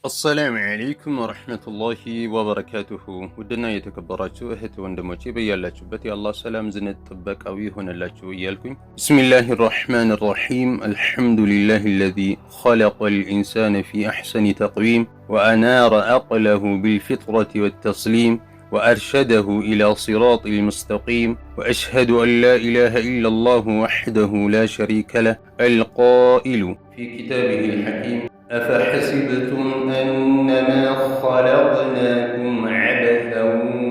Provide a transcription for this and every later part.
السلام عليكم ورحمة الله وبركاته። ውድና የተከበራችሁ እህት ወንድሞቼ፣ በያላችሁበት የአላህ ሰላም፣ እዝነት፣ ጥበቃው ይሁንላችሁ እያልኩኝ፣ بسم الله الرحمن الرحيم، الحمد لله الذي خلق الإنسان في أحسن تقويم وأنار عقله بالفطرة والتسليم وأرشده إلى صراط المستقيم، وأشهد أن لا إله إلا الله وحده لا شريك له القائل في كتابه الحكيم: أفحسبتم أنما خلقناكم عبثا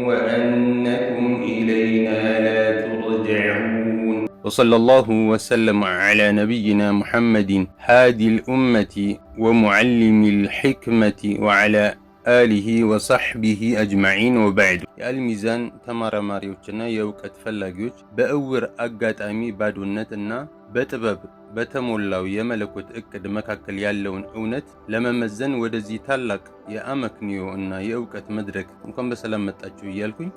وأنكم إلينا لا ترجعون، وصلى الله وسلم على نبينا محمد هادي الأمة ومعلم الحكمة وعلى آله وصحبه أجمعين، وبعد። የአልሚዛን ተመራማሪዎችና የእውቀት ፈላጊዎች፣ በእውር አጋጣሚ ባዶነት እና በጥበብ በተሞላው የመለኮት እቅድ መካከል ያለውን እውነት ለመመዘን ወደዚህ ታላቅ የአመክንዮ እና የእውቀት መድረክ እንኳን በሰላም መጣችሁ እያልኩኝ፣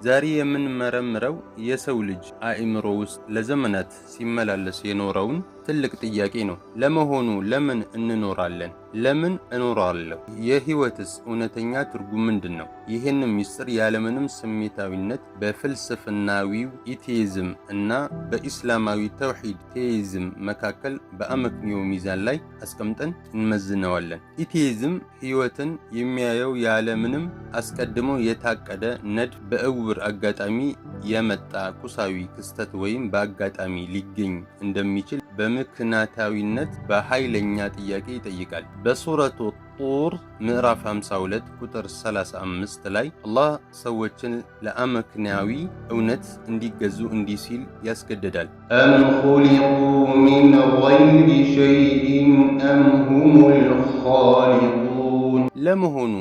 ዛሬ የምንመረምረው የሰው ልጅ አእምሮ ውስጥ ለዘመናት ሲመላለስ የኖረውን ትልቅ ጥያቄ ነው። ለመሆኑ ለምን እንኖራለን? ለምን እኖራለሁ? የህይወትስ እውነተኛ ትርጉም ምንድን ነው? ይህንን ምስጢር ያለምንም ስሜታዊነት በፍልስፍናዊው atheism እና በኢስላማዊ ተውሂድ theism መካከል በአመክንዮ ሚዛን ላይ አስቀምጠን እንመዝነዋለን። Atheism ህይወትን የሚያየው ያለምንም አስቀድሞ የታቀደ ንድፍ፣ በእውር አጋጣሚ የመጣ ቁሳዊ ክስተት ወይም በአጋጣሚ ሊገኝ እንደሚችል በምክንያታዊነት በኃይለኛ ጥያቄ ይጠይቃል። በሱረቱ ጡር ምዕራፍ 52 ቁጥር 35 ላይ አላህ ሰዎችን ለአመክንያዊ እውነት እንዲገዙ እንዲህ ሲል ያስገድዳል። أم خلقوا من غير شيء أم هم الخالقون። ለመሆኑ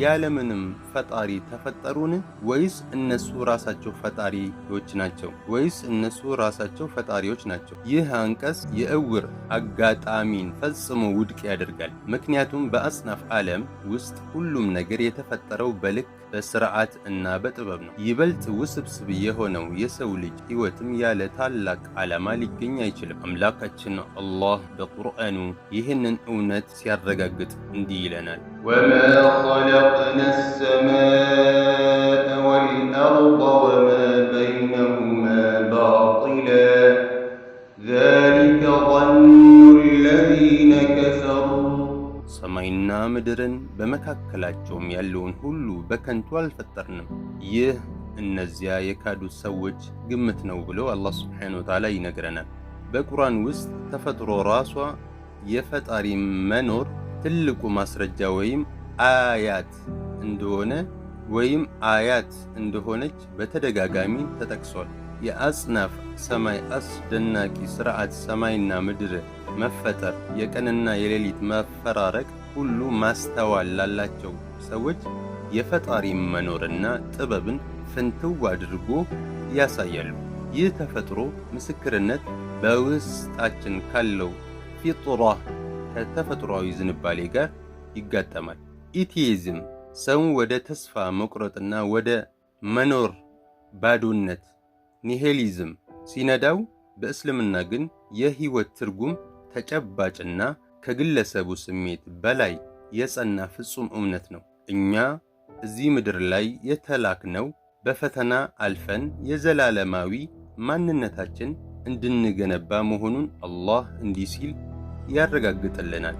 ያለምንም ፈጣሪ ተፈጠሩን ወይስ እነሱ ራሳቸው ፈጣሪዎች ናቸው? ወይስ እነሱ ራሳቸው ፈጣሪዎች ናቸው? ይህ አንቀጽ የእውር አጋጣሚን ፈጽሞ ውድቅ ያደርጋል። ምክንያቱም በአጽናፍ ዓለም ውስጥ ሁሉም ነገር የተፈጠረው በልክ፣ በስርዓት እና በጥበብ ነው። ይበልጥ ውስብስብ የሆነው የሰው ልጅ ሕይወትም ያለ ታላቅ ዓላማ ሊገኝ አይችልም። አምላካችን አላህ በቁርአኑ ይህንን እውነት ሲያረጋግጥ እንዲህ ይለናል። وما خلقنا السماء والأرض وما بينهما باطلا ذلك ظن الذين كفروا። ሰማይና ምድርን በመካከላቸውም ያለውን ሁሉ በከንቱ አልፈጠርንም። ይህ እነዚያ የካዱት ሰዎች ግምት ነው ብሎ አላህ سبحانه وتعالى ይነግረናል። በቁርአን ውስጥ ተፈጥሮ ራሷ የፈጣሪ መኖር ትልቁ ማስረጃ ወይም አያት እንደሆነች በተደጋጋሚ ተጠቅሷል። የአጽናፍ ሰማይ አስደናቂ ስርዓት፣ ሰማይና ምድር መፈጠር፣ የቀንና የሌሊት መፈራረቅ ሁሉ ማስተዋል ላላቸው ሰዎች የፈጣሪ መኖርና ጥበብን ፍንትው አድርጎ ያሳያሉ። ይህ ተፈጥሮ ምስክርነት በውስጣችን ካለው ፊጥራ፣ ከተፈጥሯዊ ዝንባሌ ጋር ይጋጠማል። Atheism ሰውን ወደ ተስፋ መቁረጥና ወደ መኖር ባዶነት nihilism ሲነዳው፣ በእስልምና ግን የህይወት ትርጉም ተጨባጭና ከግለሰቡ ስሜት በላይ የጸና ፍጹም እውነት ነው። እኛ እዚህ ምድር ላይ የተላክነው በፈተና አልፈን የዘላለማዊ ማንነታችን እንድንገነባ መሆኑን አላህ እንዲህ ሲል ያረጋግጥልናል።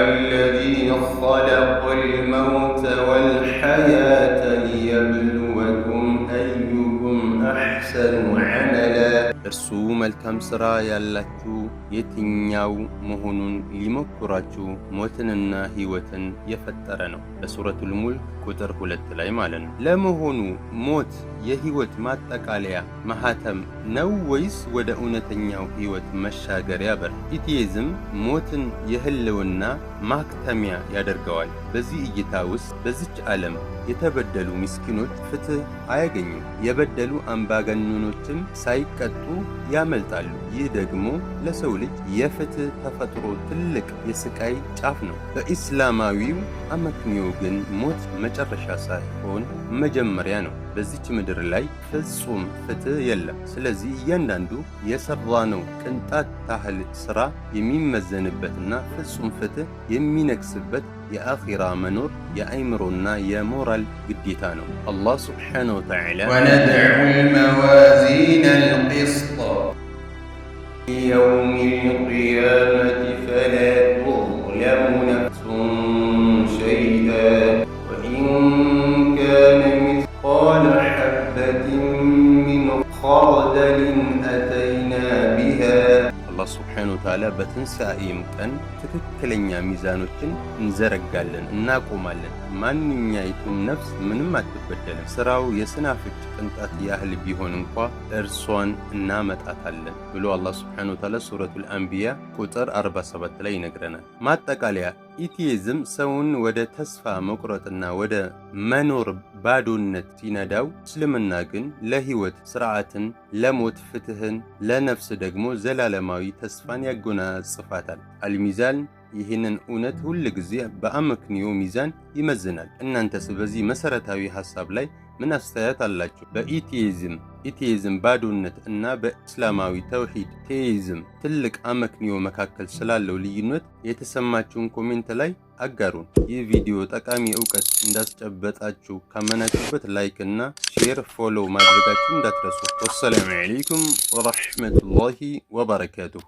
الذي خلق الموت والحياة ليبلوكم أيكم أحسن عملا። እርሱ መልካም ሥራ ያላችሁ የትኛው መሆኑን ሊሞክራችሁ ሞትንና ሕይወትን የፈጠረ ነው። በሱረቱል ሙልክ ቁጥር 2 ላይ ማለት ነው። ለመሆኑ ሞት የሕይወት ማጠቃለያ ማህተም ነው ወይስ ወደ እውነተኛው ሕይወት መሻገሪያ በር? Atheism ሞትን የህልውና ማክተሚያ ያደርገዋል። በዚህ እይታ ውስጥ በዚች ዓለም የተበደሉ ምስኪኖች ፍትህ አያገኙም፣ የበደሉ አምባገነኖችም ሳይቀጡ ያመልጣሉ። ይህ ደግሞ ለሰው ልጅ የፍትህ ተፈጥሮ ትልቅ የስቃይ ጫፍ ነው። በኢስላማዊው አመክንዮ ግን ሞት መጨረሻ ሳይሆን መጀመሪያ ነው። በዚች ምድር ላይ ፍጹም ፍትህ የለም። ስለዚህ እያንዳንዱ የሰራነው ቅንጣት ታህል ስራ የሚመዘንበትና ፍጹም ፍትህ የሚነግስበት የአኺራ መኖር የአይምሮና የሞራል ግዴታ ነው። አላህ سبحانه وتعالى ونضع الموازين القسط ليوم القيامة فلا تظلم نفس شيئا وإن كان مثقال حبة من خردل أتينا بها። አላህ سبحانه وتعالى በትንሣኤም ቀን ትክክለኛ ሚዛኖችን እንዘረጋለን፣ እናቆማለን። ማንኛይቱም ነፍስ ምንም አትበደልም። ስራው የስናፍጭ ቅንጣት ያህል ቢሆን እንኳ እርሷን እናመጣታለን ብሎ አላህ سبحانه وتعالى ሱረቱል አንቢያ ቁጥር 47 ላይ ይነግረናል። ማጠቃለያ፣ atheism ሰውን ወደ ተስፋ መቁረጥና ወደ መኖር ባዶነት ሲነዳው፣ እስልምና ግን ለህይወት ስርዓትን፣ ለሞት ፍትህን፣ ለነፍስ ደግሞ ዘላለማዊ ተስፋን ያጎናጽፋታል። አልሚዛን ይህንን እውነት ሁል ጊዜ በአመክንዮ ሚዛን ይመዝናል። እናንተስ በዚህ መሰረታዊ ሐሳብ ላይ ምን አስተያየት አላችሁ? በ atheism ባዶነት እና በእስላማዊ ተውሂድ theism ትልቅ አመክንዮ መካከል ስላለው ልዩነት የተሰማችሁን comment ላይ አጋሩን። ይህ ቪዲዮ ጠቃሚ እውቀት እንዳስጨበጣችሁ ካመናችሁበት like እና share፣ follow ማድረጋችሁ እንዳትረሱ። والسلام عليكم ورحمة الله وبركاته።